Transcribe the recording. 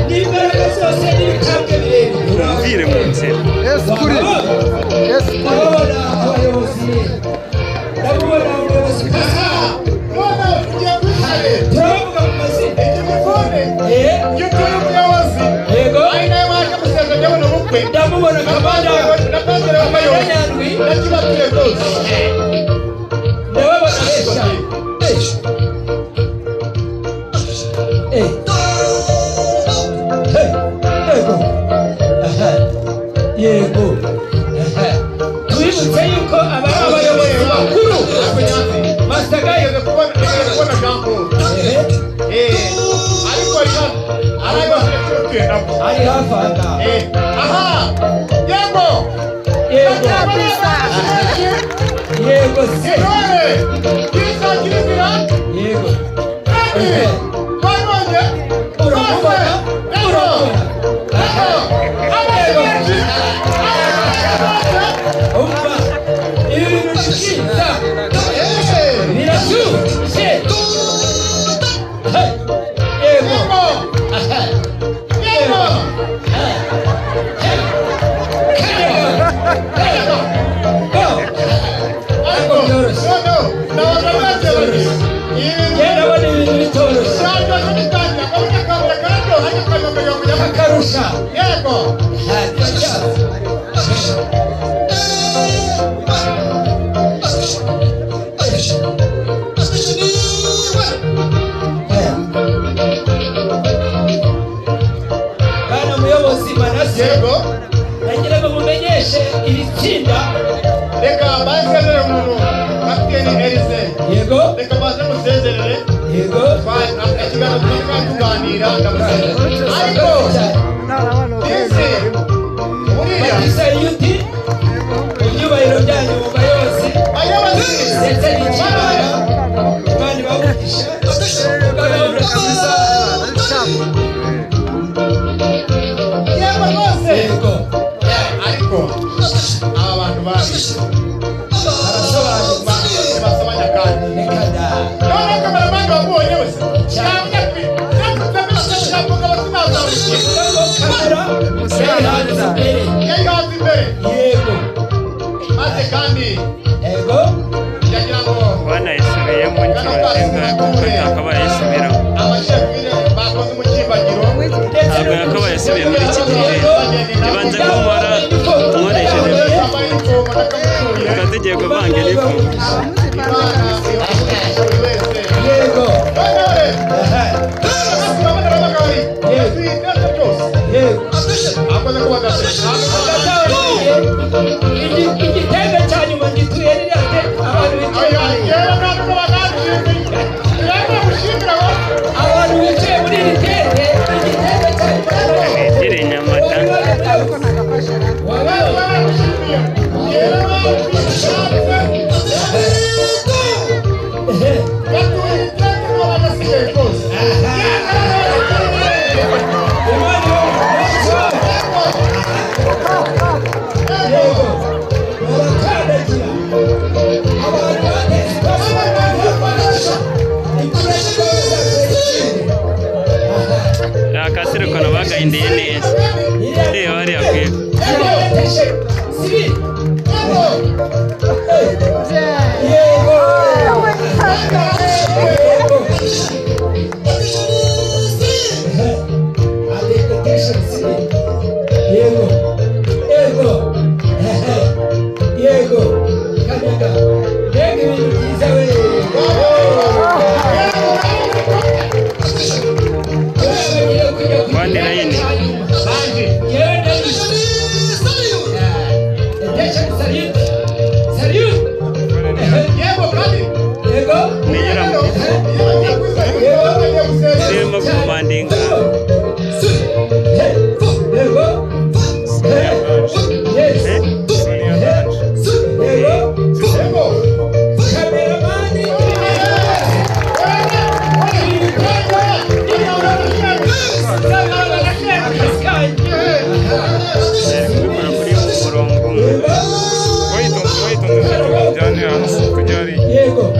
N'imbaraga zose n'ibitambwe birebire Mvire mu nzira. Esprit. Esprit. Ndabona abayobozi, ndabona umuyobozi turabavuga mu mazina. Yego, ndamubona Kamanda Nyandwi, ndababona benshi. Yego, yego, twibutse yuko aba ari abayobozi bakuru Masagaye. Ari hafi aha. Yego. Yego, yego se, yego, uramubona, uramubona. Umva, ibi bintu ni byiza, birashyushye. Yego, yego, ariko byoroshye. Njye ndabona ibintu bitoroshye akarusha. Yego. Bwana muyobozi Manase, Yego. nagira ngo mumenyeshe iri tsinda. Reka basezerere umuntu Kapiteni Elise. Yego. Reka baze musezerere. Yego. Ikiganiro twari tuganira ndamusezerera. Ariko disi buriya Batisa yuti mu byubahiro byanyu mu bayobozi bayobozi ndetse n'ikimana, Imana ibamugisha gahunda nziza. Yego rwose. Yego. Ariko aba bantu babi arasobanutse. Basobanya kandi. Reka da. None kameramani wamubonye wese Kuvuga ngo kamera yayihanze imbere. Yayihanze imbere. Yego. Maze kandi Yego. yagira ngo Banayisubiyemo inshuro zingahe kuko itakabaye isubiramo? Abashefire bakoze umukimbagiro. Ndetse Ntabwo yakabaye asubiye muri iki gihe. Ibanze kumara nkoresheje Yambaye inifomo n'akamutuye. Tukaba tugiye kuvanga inifomo. Imana ibahe buri wese. Yego. None Aha. Yego. Igitenge cya nyuma gituye ririya tente, abantu bicaye, abantu bicaye muri iri tente, igitenge cya nyuma. Twigire inyama da. Imana ibahe. Yego. Yego.